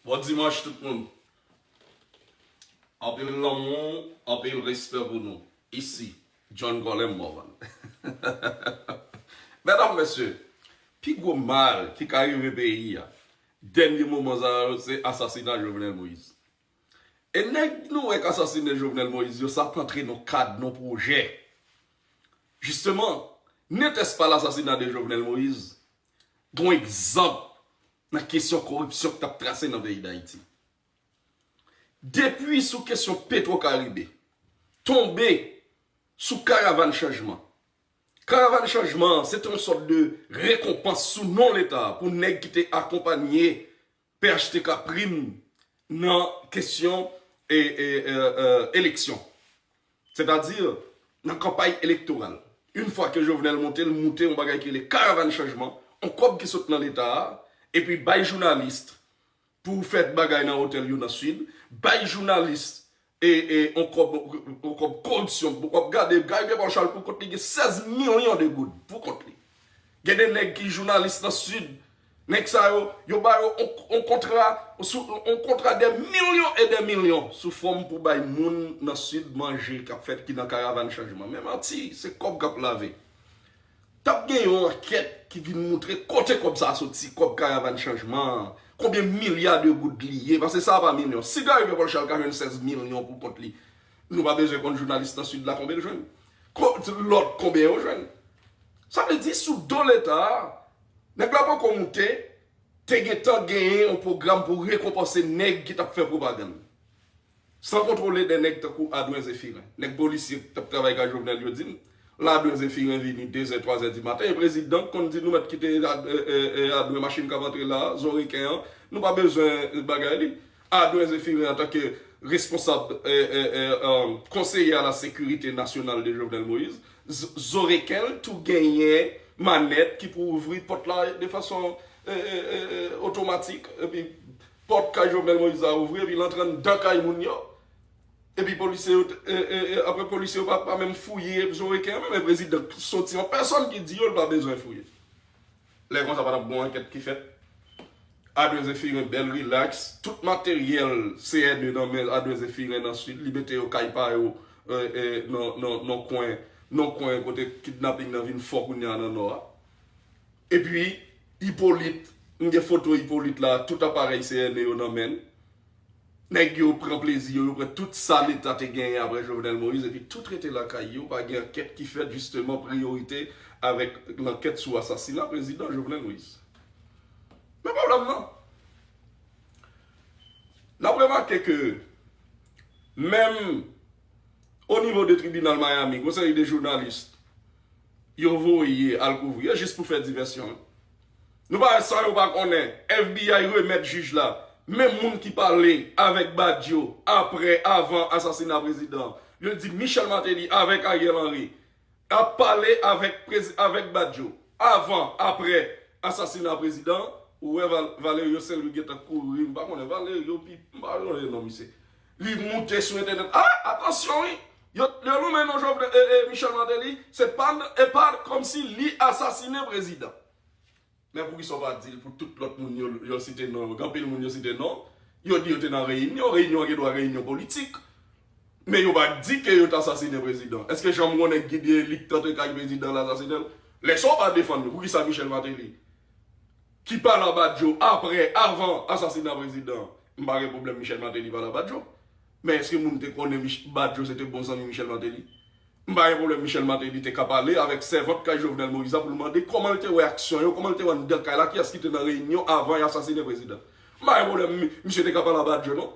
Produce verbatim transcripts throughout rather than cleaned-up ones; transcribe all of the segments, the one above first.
Bon dimanch tout moun. Anpil lanmou, anpil respè pou nou. Isi, John Colem Morvan. Medam, mesye, pi gwo mal ki ka rive peyi a, dènye moman sa yo, se asasina Jovenel Moïse. E nèg nou wè k asasinen Jovenel Moïse yo, sa t antre nan kad, nan pwojè. Jisteman, n'était-ce pas l'assassinat de Jovenel Moïse, gon egzanp nan kesyon koripsyon k t ap trase nan peyi Dayiti. Depi sou kesyon Petro Caribe, tonbe sou Karavàn Chanjman. Karavàn Chanjman, se te yon sòt de rekonpans sou non Leta pou nèg ki te akonpanye P H T K prim nan kesyon e, e, e, e, eleksyon. Sètadi, nan kanpay elektoral. Yon fwa ke Jovenel monte, l moute yon bagay ki rele Karavàn Chanjman, yon kòb ki sot nan Leta a, epi bay jounalis pou fè bagay nan otèl yo nan Sid, bay jounalis e, e, yon kòb, yon kòb koripsyon, w ap gade, Guy Pierre Paul Charles pou kont li gen sèz milyon de goud pou kont li. Gen de nèg ki jounalis nan Sid, nèg sa yo, yo ba yo yon, yon kontra, sou, yon kontra de milyon e de milyon sou fòm pou bay moun nan Sid manje k ap fèt ki nan Karavàn Chanjman. Men manti, se kòb k ap lave. T ap gen yon ankèt ki vin moutre kote kòb sa a soti, kòb Karavàn Chanjman an, konbyen milya de goud li ye, paske sa a pa milyon. Si Guy Pierre Paul Charles ka jwenn sèz milyon pou kont li, nou pa bezwen konn jounalis nan Sid la konbyen l jwenn. Ko-, lòt konbyen yo jwenn. Sa vle di sou do Leta a, nèg la poko moute, te gentan genyen yon pwogram pou rekonpanse nèg ki t ap fè pwopagann. San kontwole de nèg tankou Adwen Zefiren. Nèg polisye k t ap travay kay Jovenel yo di m, la Adwen Zefiren vini de zè, twa zè di maten, e prezidan konn di nou mèt kite Ad-, e, e, e, Adwen machin k ap antre la, zò reken an, nou pa bezwen bagay li. Adwen Zefiren antanke responsab, e, e, e, e, konseye a la sekirite nasyonal de Jovenel Moïse, z-, zò reken l tou genyen manèt ki pou ouvri pòt la de fason, e, e, e, e, otomatik, epi pòt kay Jovenel Moïse la ouvri, epi l antre anndan kay moun yo. Epi polisye yo, e, e, e, apre polisye yo pa, pa menm fouye zò reken an, menm e prezidan soti an pèsòn ki di yo l pa bezwen fouye. Lè konsa pa t ap gon ankèt ki fèt. Adwen Zefiren bèl rilaks, tout materyèl C N E nan men Adwen Zefiren nan Sid, li mete yo kay pa yo, e, e, nan, nan, nan kwen, nan kwen kote kidnaping nan vin fò kounye a nan Nò a. Epi, Ipolit, m gen foto Ipolit la, tout aparèy C N E yo nan men l. Nèg yo pran plezi yo, yo pran tout sa Leta te genyen apre Jovenel Moïse, epi tout rete lakay yo, pa gen ankèt ki fèt jisteman priyorite avèk lankèt sou asasina prezidan Jovenel Moïse. Men pwoblèm nan, n ap remake ke menm o nivo de tribinal Miami, gon seri de jounalis yo voye al kouvri yo jis pou fè divèsyon. Nou pa wè san yo pa konnen, F B I remèt jij la menm moun ki pale avèk Badio apre, avan asasina prezidan. Yo di Michel Martelly avèk Ariel Henry ap pale avèk prezi-, avèk Badio avan, apre asasina prezidan. Ou wè Val-, Valerio Saint-Louis gentan kouri, m pa konnen Valerio, pi, m pa konnen non misye. Li moute sou entènèt. Ah, atansyon wi! Yo, yo lonmen non Jovenel, e, e, Michel Martelly, se pa, e pa kòmsi li asasinen prezidan. Men poukisa w pa di l pou tout lòt moun yo, yo site non yo? Gen anpil moun yo site non. Yo di yo te nan reyinyon, reyinyon an gen dwa reyinyon politik. Men yo pa di ke yo t asasinen prezidan. Èske janm gon nèg ki di li t antre kay prezidan l asasinen l? Lè sa w pa defann li, poukisa Michel Martelly, ki pale a Badio apre, avan asasina prezidan, m pa gen pwoblèm Michel Martelly pale a Badio. Men èske moun te konnen Mich-, Badio se te bon zanmi Michel Martelly? M pa gen pwoblèm Michel Martelly te ka pale avèk sèvant kay Jovenel Moïse la pou l mande kòman l te wè aksyon yo, kòman l te wè anndan kay la, kiyès ki te nan reyinyon avan y asasinen prezidan. M pa gen pwoblèm mi-, misye te ka pale a Badio non.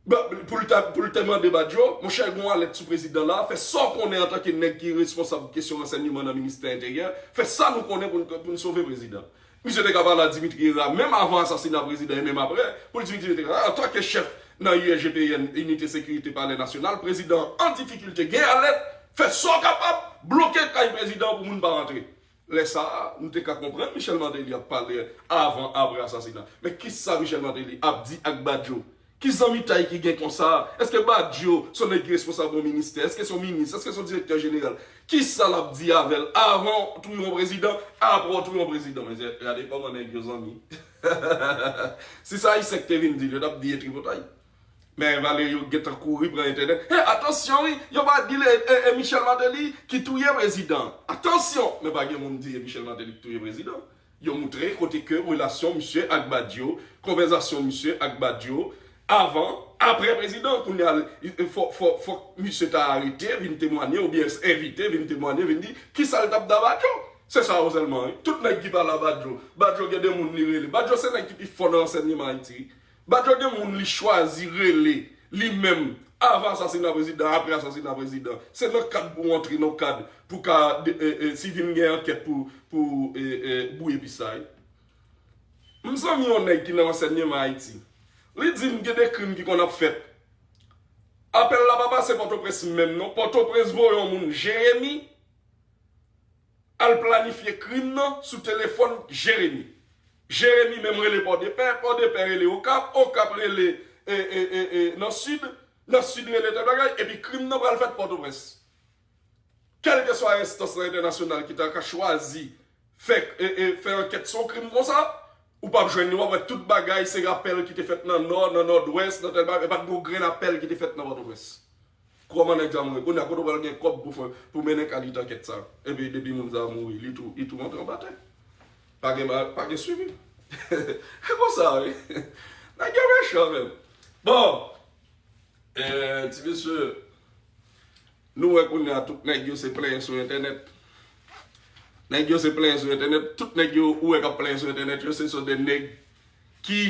Ba, pou l ta, pou l te mande Badio, monchè, gen yon alèt sou prezidan la, fè sa w konnen antanke nèg ki responsab kesyon ransèyman nan ministè enteryè, fè sa nou konnen pou n, pou n sove prezidan. Misye te ka pale a Dimitri Hérard, menm avan asasina prezidan e menm apre, pou l di Dimitri Hérard, antanke chèf nan U S G P N, Inite Sekirite Palè Nasyonal, prezidan an difikilte, gen alèt, fè sa w kapab, bloke kay prezidan pou moun pa rantre. Lè sa a, nou te ka konprann Michel Martelly ap pale avan, apre asasina. Men kisa Michel Martelly ap di ak Badio? Ki zanmitay ki gen konsa? Èske Badio se yon nèg ki responsab yon ministè? Èske se yon minis? Èske se yon direktè jeneral? Kisa l ap di avè l avan w touye yon prezidan, apre w touye yon prezidan? Men gade kòman nèg yo zanmi. Si se Ayisyen ki te vin di l, yo t ap di e tripotay. Men Valerio gentan kouri pran entènèt. Hey, atansyon wi, yo pa di l e, e, e Michel Martelly ki touye prezidan. Atansyon! Men pa gen moun di e Michel Martelly ki touye prezidan. Yo moutre kote ke relasyon misye ak Badio, konvèsasyon misye ak Badio, avan, apre prezidan. Kounye a, fò, fò, fòk misye ta arete, vin temwanye, oubyen envite, vin temwanye, vin di kisa l t ap di a Badio. Se sa yo sèlman, wi. Tout nèg ki pale a Badio. Badio gen de moun li rele. Badio se nèg ki pi fò nan ransèyman Ayiti. Badio gen moun li chwazi rele li menm avan asasina prezidan, apre asasina prezidan. Se nan kad pou antre nan kad pou ka, de- e, e, si vin gen ankèt pou, pou e, e, bouye pis sa, wi. M zanmi yon nèg ki nan ransèyman Ayiti. Li di m gen de krim ki konn ap fèt. Apèl la pa pase Pòtoprens menm non. Pòtoprens voye yon moun, Jeremi, al planifye krim nan sou telefòn Jeremi. Jeremi menm rele Pòdepè, Pòdepè rele Okap, Okap rele e, e, e, e, nan Sid, nan Sid rele tèl bagay, epi krim nan pral fèt Pòtoprens. Kèlkeswa enstans nan entènasyonal ki ta ka chwazi fè, e, e, fè ankèt sou yon krim konsa, ou p ap jwenn li, w ap wè tout bagay se apèl ki te fèt nan Nò, nan Nòdwès, nan tèl bagay, e pa t gen yon grenn apèl ki te fèt nan Pòtoprens. Kòman nèg sa mouri? Kounye a kote w pral gen kòb pou fè, pou mennen kalite ankèt sa? Epi depi moun sa mouri, li tou, li tou rantre anba tè. Pa gen, pa gen swivi. E konsa, wi. Nèg yo mechan menm. Bon, eh, ti mesye, nou wè kounye a tout nèg yo se plenyen sou entènèt. Nèg yo se plenyen sou entènèt. Tout nèg yo ou wè k ap plenyen sou entènèt yo, se sou de nèg ki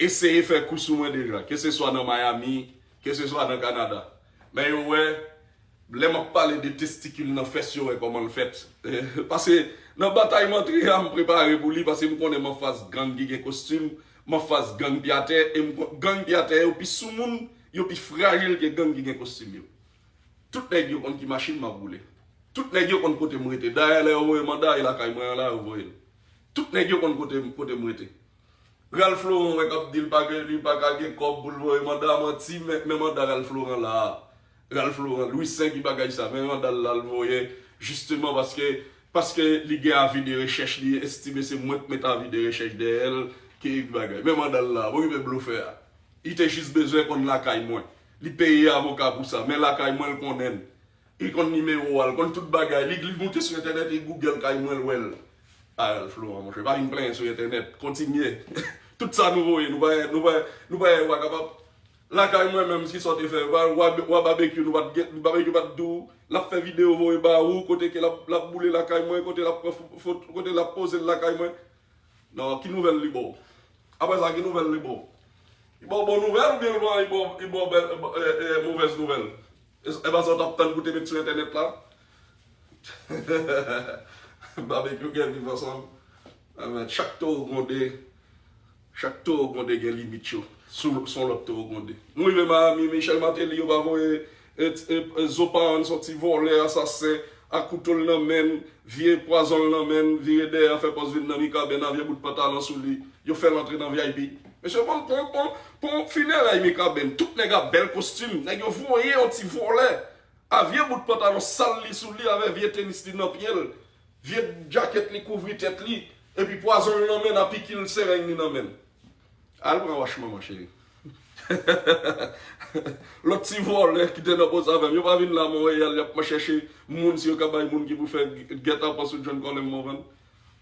eseye fè kou sou mwen deja, keseswa nan Miami, keseswa nan Kanada. Men yo wè, lè m ap pale de testikil nan fès, yo wè kòman l fèt. Paske nan batay m antre a, m prepare pou li, paske m konnen m anfas gang ki gen kostim, m anfas gang pye atè, e m kon- gang pye atè yo pi soumoun, yo pi frajil ke gang ki gen kostim yo. Tout nèg yo konn ki machin m ap woule. Tout nèg yo konn kote m rete. Dayè, lè yo voye manda, e lakay mwen an la yo voye l. Tout nèg yo konn kote, kote m rete. Ralph Laurent, wè k ap di l pa gen, li pa ka gen kòb pou l voye manda, manti, men, men manda Ralph Laurent la. Ralph Laurent, Louis cinq, ki bagay sa, men manda l la l voye, jisteman paske, paske li gen avi de rechèch, li estime se mwen k met avi de rechèch dèyè l, ki bagay. Men manda l la, okipe blofè a. Li te jis bezwen konn lakay mwen. Li peye avoka pou sa, men lakay mwen l konnen l. Li konn nimewo a, l konn tout bagay. Li, li moute sou entènèt, li Google kay mwen, l wè l. A, Ralph Laurent, monchè, pa vin plenyen sou entènèt. Kontinye. Tout sa nou voye, nou pa, nou pa, nou pa, w pa kapab. Lakay mwen menm, ki sa w te fè? Wa, wa, wa Babekyou, nou pa t gen, Babekyou pa t di w, l ap fè videyo voye ba ou, kote ke l ap, l ap boule lakay mwen, kote l ap pran fo-, foto, kote l ap poze l lakay mwen. Non, ki nouvèl li ba w? Apre sa, ki nouvèl li ba w? Li ba w bon nouvèl oubyen li ba w, li ba w, li ba w bèl, e, e, movèz nouvèl? E, e pa sa w t ap tann pou te met sou entènèt la? Babekyou gen viv ansanm. Amèn. Chak towo gwonde, chak towo gwonde gen limit yo. Sou, son lòt towo gwonde. Nou rive Miami, Michel Martelly, yo pa voye e, e, e, zo pa ann, se yon ti vòlè, asasen, ak kouto l nan men l, vye pwazon l nan men l, vire dèyè, fè pòz vin nan Mikaben, a vye bout pantalon sou li, yo fè l antre nan V I P. Mesye, bon, bon, bon, bon, finerèy Mikaben, tout nèg ap bèl kostim, nèg yo voye yon ti vòlè, a vye bout pantalon sal li sou li, avè vye tenis li nan pye l, vye djakèt li kouvri tèt li, epi pwazon l nan men l, a piki l sereng li nan men l. Al pran wach manman cheri. Lòt ti vòlè ki te nan poz avè m, yo pa vin la Monreyal, y ap chèche moun si yo ka bay moun ki pou fè gètapan sou John Colem Morvan.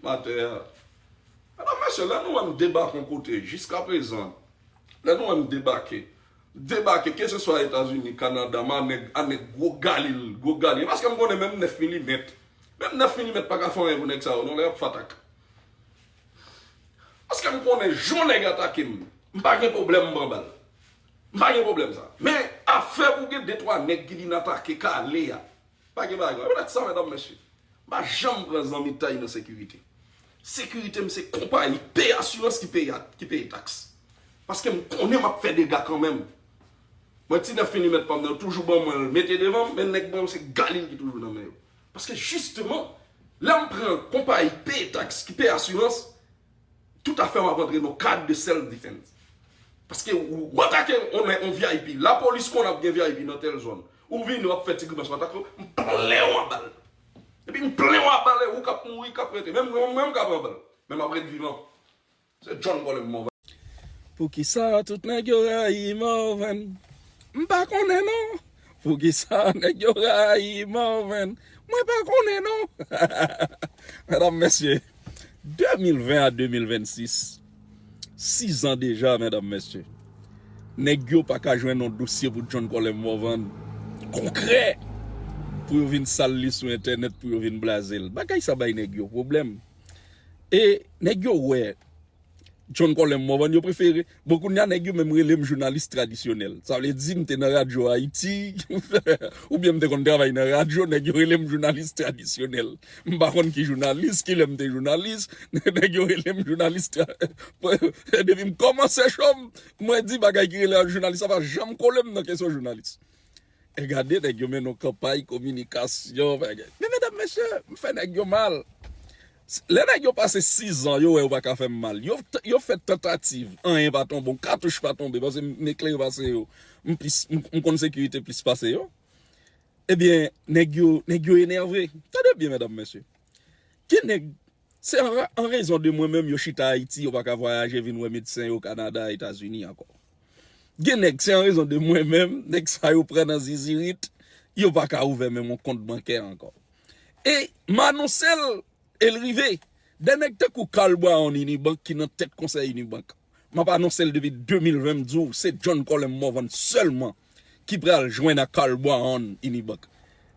Matè a. Medam, mesye, lè nou wè m debake yon kote, jiskaprezan, lè nou wè m debake, debake, keseswa Etazini, Kanada, m a nèg, a nèg gwo galil, gwo galil. Paske m konnen menm nèf milimèt, menm nèf milimèt pa ka fè anyen pou nèg sa yo, non, lè y ap fatak. Paske m konnen jan nèg atake m, m pa gen pwoblèm m pran bal. M pa gen pwoblèm sa. Men, afè pou gen de twa nèg ki vin atake kale a, pa gen bagay. Poutèt sa, medam, mesye, m pa janm pran zanmitay nan sekirite. Sekirite m se konpayi P Assurance ki peye, ki peye taks. Paske m konnen m ap fè dega kanmenm. Mwen, ti nèf milimèt pa m nan, yo toujou ban mwen l, mete devan m, men nèg mwen yo se galil ki toujou nan men yo. Paske jisteman, lè m pran konpayi peye taks ki peye asirans, tout afè m ap antre nan kad de self defense. Paske ou, ou atake yon, yon V I P, lapolis konn ap gen V I P nan tèl zòn. Ou vini, w ap fè ti grimans, w atake, m plen w a bal. Epi m plen w a bal, e ou k ap mouri, k ap rete. Menm mwen, mwen, m ka pran bal. Men m ap ret vivan. Se John Colem Morvan. Poukisa tout nèg yo rayi Morvan? M pa konnen non. Poukisa nèg yo rayi Morvan? Mwen pa konnen non. Medam, mesye, de mil ven a de mil vennsis, sizan deja, medam, mesye. Nèg yo pa ka jwenn yon dosye pou John Colem Morvan konkrè pou yo vin sal li sou entènèt, pou yo vin blaze l. Bagay sa bay nèg yo pwoblèm. E nèg yo wè John Colem Morvan, yo prefere. Bon, kounye a, nèg yo menm rele m jounalis tradisyonèl. Sa vle di, m te nan radyo Ayiti, oubyen m te konn travay nan radyo, nèg yo rele m jounalis tradisyonèl. M pa konn ki jounalis, kilè m te jounalis, nèg yo rele m jounalis tra-, depi m kòmanse cho m, mwen di bagay ki rele jounalis, sa pa janm kole m nan kesyon jounalis. E gade, nèg yo mennen yon kanpay kominikasyon. Men medam, mesye, m fè nèg yo mal. Lè nèg yo pase sizan, yo wè yo pa ka fè m mal. Yo, yo fè tantativ, anyen pa tonbe, yon katouch pa tonbe, paske m, m eklere pase yo. M plis, m, m konn sekirite plis pase yo. Ebyen, nèg yo, nèg yo enève. Tande byen, medam, mesye. Gen nèg, se an, an rezon de mwen menm yo chita Ayiti, yo pa ka vwayaje vin wè medsen yo Kanada, Etazini ankò. Gen nèg, se an rezon de mwen menm, nèg sa yo pran nan zizirit, yo pa ka ouvè menm yon kont bankè ankò. E m anonse l, e l rive. De nèg tankou Carl Brown Unibank ki nan tèt konsèy Unibank. M ap anonse l depi de mil ven, m di w, se John Colem Morvan sèlman ki pral jwenn ak Carl Brown Unibank.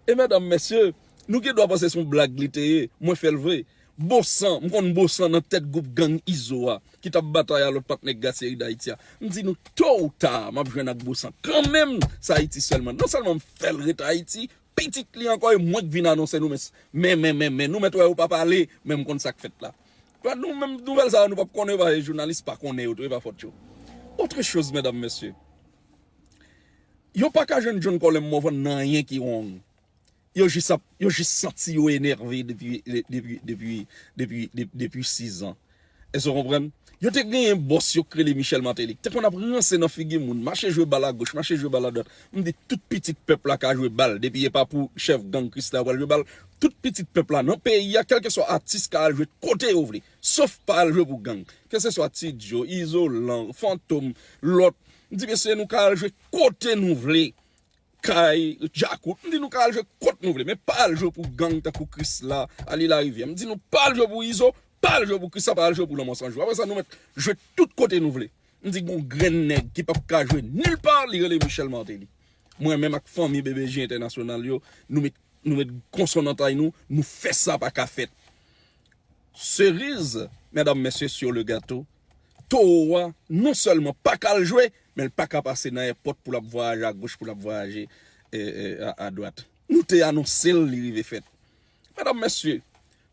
E medam, mesye, nou gen dwa panse se yon blag li te ye, mwen fè l vre. Bosan, m konn Bosan nan tèt gwoup gang Izo a, ki t ap batay a lòt patnè Gaseri Dayiti a. M di nou, to ou ta, m ap jwenn ak Bosan kanmenm, se Ayiti sèlman. Non sèlman m fè l ret Ayiti, pitit li ankò, e mwen k vin anonse nou, men, men, men, men, men, nou mèt wè yo pa pale, men m konn sa k fèt la. Donk, nou menm nouvèl sa yo, nou p ap konnen yo, paske jounalis pa konnen yo tou, e pa fòt yo. Otre choz, medam, mesye, yo pa ka jwenn John Colem Morvan nan anyen ki wrong. Yo jis ap, yo jis santi yo enève depi, depi, depi, depi, depi, depi sizan. Èske w konprann? Yo te genyen bòs yo k rele Michel Martelly, ki te konn ap ranse nan figi moun, mache jwe bal agoch, mache jwe bal adwat. M di tout pitit pèp la ka jwe bal, depi e pa pou chèf gang Krisla pral jwe bal. Tout pitit pèp la nan peyi a, kèlkeswa atis, ka al jwe kote yo vle, sof pa al jwe pou gang. Keseswa Ti Djo, Izolan, Fantom, lòt. M di mesye, nou ka al jwe kote nou vle. Kay, Djakout, m di nou ka al jwe kot nou vle, men pa al jwe pou gang tankou Krisla, Ali Larivière. M di nou pa al jwe pou Izo, pa al jwe pou Krisla, pa al jwe pou Lanmò San Jou. Apre sa, nou mèt jwe tout kote nou vle. M di gon grenn nèg ki p ap ka jwe nil pa, li rele Michel Martelly. Mwen menm ak fanmi B B J Entènasyonal yo, nou met, nou met konsonantay nou, nou fè sa pa ka fèt. Seriz, medam, mesye, sur le gato, towo a non sèlman pa ka al jwe, men l pa ka pase nan èpòt pou l ap vwayaje agoch, pou l ap vwayaje, e, e, a, adwat. Nou te anonse l, li rive fèt. Medam, mesye,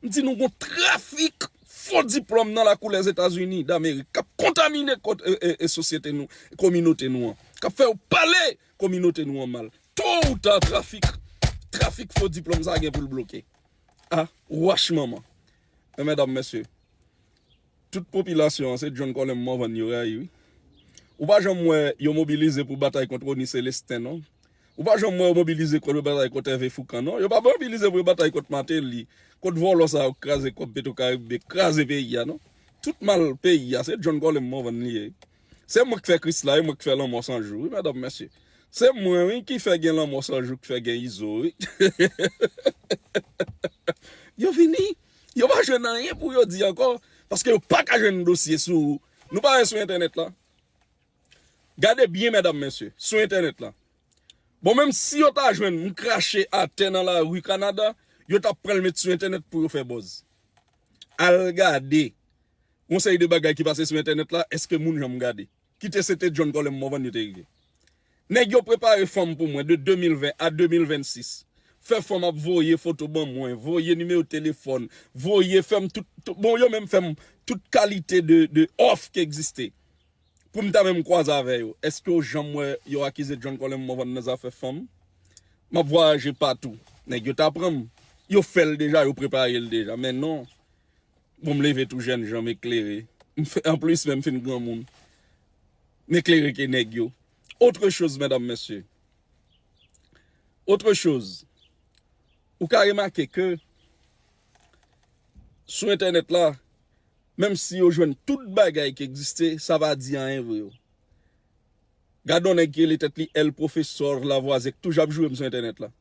m di nou gon trafik fo diplòm nan lakou Lèzetazini Damerik k ap kontamine kot, e, e, e, sosyete nou, kominote nou an, k ap fè yo pale kominote nou an mal. To ou ta, trafik, trafik fo diplòm sa gen pou l bloke. A, wach manman. Men medam, mesye, tout popilasyon an, se John Colem Morvan yo rayi, wi. Ou pa janm wè yo mobilize pou batay kont Rony Célestin, non. Ou pa janm wè yo mobilize pou batay kont Hervé Fourcand, non. Yo pa mobilize pou yo batay kont Martelly, kont vòlò sa yo k kraze kòb Petro Caribe, kraze peyi a, non. Tout mal peyi a, se John Colem Morvan li ye. Se mwen k fè Krisla, e mwen k fè Lanmò San Jou, wi, medam, mesye. Se mwen, wi, ki fè gen Lanmò San Jou, ki fè gen Izo, wi. Yo fini. Yo pa jwenn anyen pou yo di ankò, paske yo pa ka jwenn dosye sou ou. Nou pa wè sou entènèt la? Gade byen, medam, mesye, sou entènèt la. Bon, menm si yo ta jwenn m krache atè nan lari Kanada, yo t ap pran l met sou entènèt pou yo fè buzz. Al gade yon seri de bagay ki pase sou entènèt la, èske moun janm gade? Kite se te John Colem Morvan yo te rele. Nèg yo prepare fanm pou mwen de de mil ven a de mil vennsis. Fè fanm ap voye foto ban mwen, voye nimewo telefòn, voye fè m tout, tout, bon, yo menm fè m tout kalite de, de òf ki egziste. Pou m ta menm kwaze avè yo. Èske w janm wè yo akize John Colem Morvan nan zafè fanm? M ap vwayaje patou. Nèg yo ta pran m. Yo fè l deja, yo prepare l deja. Men non. Bon, m leve tou jèn jan, m eklere. M fè, anplis, menm fin granmoun. M eklere ke nèg yo. Otre choz, medam, mesye. Otre choz. Ou ka remake ke sou entènèt la, Menm si yo jwenn tout bagay ki egziste, sa pa di anyen vre yo. Gade yon nèg ki rele tèt li El Professor Lavoisier, k toujou ap joure m sou entènèt la.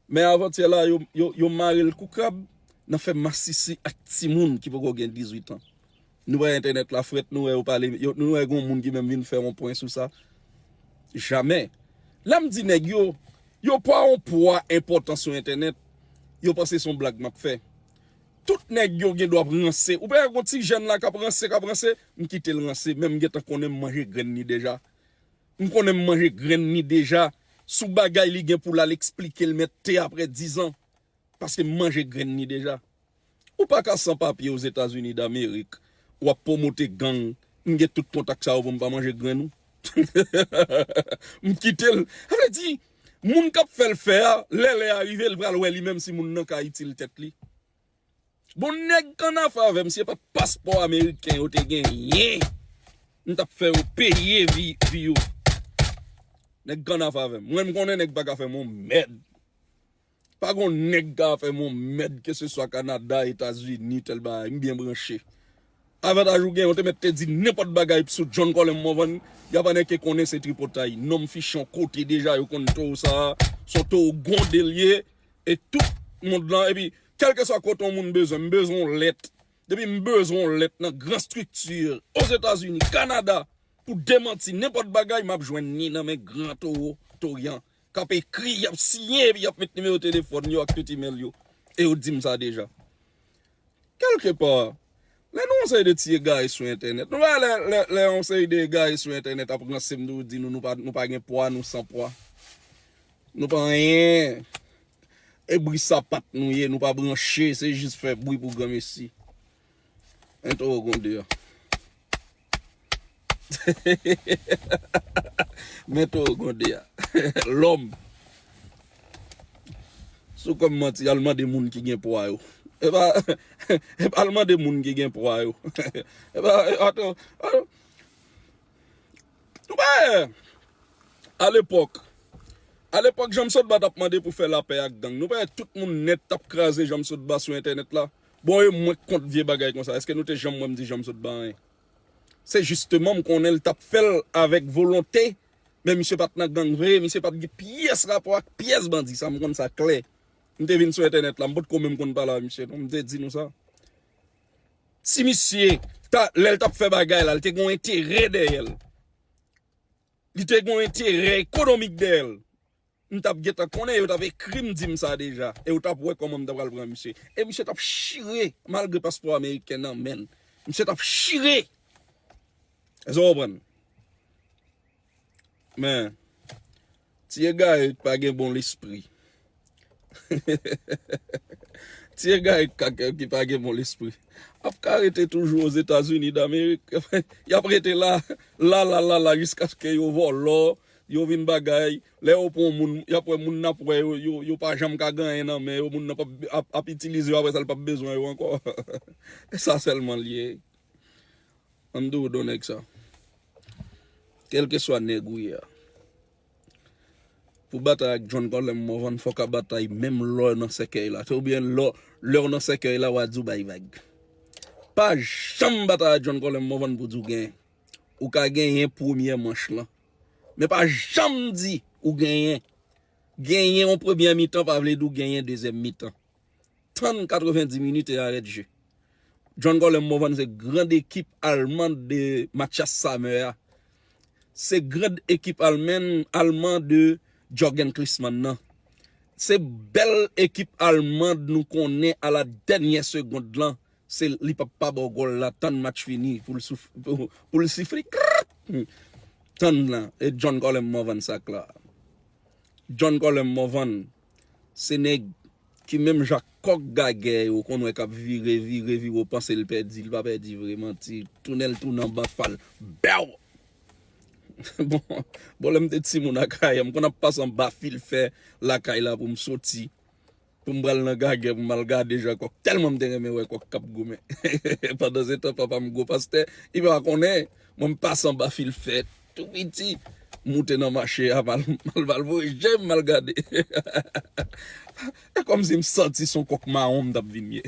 Men avantyè la, yo, yo, yo mare l kou krab nan fè masisi ak timoun ki poko gen dizuit an. Nou wè entènèt la frèt, nou wè yo pale, yo, nou wè gen yon moun ki menm vin fè yon pwen sou sa. Jamè. Lè m di nèg yo, yo pa yon pwa enpòtan sou entènèt, yo panse se yon blag m ap fè. Tout nèg yo gen dwa ap ranse. Ou pa wè gon ti jèn la k ap ranse, k ap ranse, m kite l ranse, men m gentan konnen m manje grenn li deja. M konnen m manje grenn li deja. Sou bagay li gen pou l al eksplike l mèt te apre diz an. Paske m manje grenn li deja. Ou pa ka san papye Ozetazini Damerik. W ap pwomote gang. M gen tout kontak sa yo pou m pa manje grenn ou. M kite l. Sa vle di, moun k ap fè l fè a, lè lè a rive, l pral wè li menm si moun nan ka itil tèt li. Bon, nèg k ann afè avè m, si se pa t paspò ameriken yo te genyen, m t ap fè yo peye vi, vi yo. Nèg k ann afè avè m. Mwen, m konnen nèg pa ka fè m yon mèd. Pa gon nèg ka fè m yon mèd, keseswa Kanada, Etazini, tèl bagay. M byen branche. Avantaj ou gen, yo te mèt te di nenpòt bagay sou John Colem Morvan, y ap aneke konnen se tripotay. Nonm fichon kote deja, yo konn towo sa a, se yon towo gwonde l ye, e tout mond lan, epi, kèlkeswa kote yon moun bezwen, m bezwen yon lèt. Depi m bezwen yon lèt nan gran estrikti, Ozetazini, Kanada, pou demanti nenpòt bagay, m ap jwenn ni nan men gran towo, Torian, k ap ekri, y ap siyen, epi y ap met nimewo telefòn yo ak tout imèl yo. E yo di m sa deja. Kèlkepa, lè nou yon seri de ti egare sou entènèt, nou wè lè, lè, lè yon seri de egare sou entènèt ap ranse m, nou di nou, nou pa, nou pa gen pwa, nou san pwa. Nou pa anyen. E bri sapat nou ye, nou pa branche, se jis fè bri pou granmesi. Men towo gwonde a. Men towo gwonde a. Lòm. Sou kòm manti, al mande moun ki gen pwa yo. E pa, e pa al mande moun ki gen pwa yo. E pa, atò, atò. Ou pa wè, alepòk, alepòk, Janm Sotba t ap mande pou fè lapè ak gang. Nou pa wè tout moun nèt t ap kraze Janm Sotba sou entènèt la? Bon, e mwen k kont vye bagay konsa. Èske nou te janm wè m di Janm Sotba anyen? Se jisteman m konnen l t ap fè l avèk volonte, men misye pa t nan gang vre, misye pa t gen pyès rapò ak pyès bandi, sa m konn sa klè. M te vin sou entènèt la, m potko menm konn pale ak misye non, m te di nou sa. Si misye, ta, lè l t ap fè bagay la, li te gen yon enterè dèyè l. Li te gen yon enterè ekonomik dèyè l. M t ap gentan konnen, yo t ap ekri m di m sa deja. E yo t ap wè kòman m ta pral pran misye. E misye t ap chire, malgre paspò ameriken nan men l. Misye t ap chire. Èske w konprann? Men, ti egare ki pa gen bon lespri. Ti egare ki pa gen bon lespri ap ka rete toujou Ozetazini Damerik. Y ap rete la, la, la, la, la, jiskaske yo vòlò, yo vin bagay. Lè yo pran moun, y ap wè moun n ap wè yo, yo, yo pa janm ka gen anyen nan men yo, moun nan p ap, ap, ap itilize yo, apre sa, l p ap bezwen yo ankò. E sa sèlman l ye. Ann di w don nèg sa. Kèlkeswa nèg ou ye a, pou batay ak John Colem Morvan, fò w ka batay menm lè w nan sèkèy la. Oubyen lè, lè w nan sèkèy la, w a di w bay vag. Pa janm batay ak John Colem Morvan pou di w genyen. Ou ka genyen premyè manch lan. Men pa janm di ou genyen. Genyen yon premyè mitan pa vle di w genyen dezyèm mitan. Tann katrevenndis minit e arèt je. John Colem Morvan se grand ekip alman de Matthias Sammer a. Se grand ekip alman, alman de Jürgen Klinsmann nan. Se bèl ekip alman nou konnen a la dènyè segond lan. Se li p ap pa ba w gòl la, tann match fini pou l souf-, pou, pou l sifle. Tann lan, e John Colem Morvan sa k la. John Colem Morvan, se nèg ki menm jan kòk gagè yo konn wè k ap vire, vire, vire, w panse l pèdi, l pa pèdi vre, manti. Tounen l tounen anba fal. Bèw! Bon, bon, lè m te timoun Akayè, m konn ap pase anba fil fè lakay la pou m soti. Pou m pral nan gagè, pou m al gade jan kòk. Tèlman m te renmen wè kòk k ap goumen. Pandansetan, papa m gwo pastè, li pa konnen. Mwen, m pase anba fil fè tou piti, moute nan mache a, m al, m al, m al voye je m, m al gade. E kòmsi m santi se yon kòk mawon m t ap vin ye.